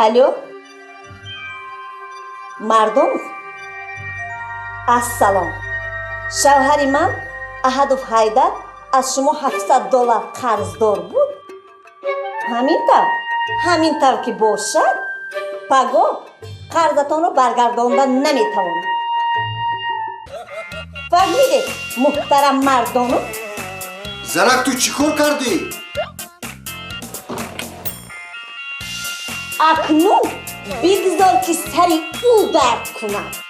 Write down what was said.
Алло, Мардонов, ассалом. Шавҳари ман Аҳадов Ҳайдар аз шумо 700 доллар қарздор буд. Ҳамин тавр, ҳамин тавр ки бошад, пагоҳ қарзатонро баргардонда наметавонам. Фаҳмидед, муҳтарам Мардонов? Занак, ту чӣ кор кардӣ? Акнун бигзор, ки сари ӯ дард кунад.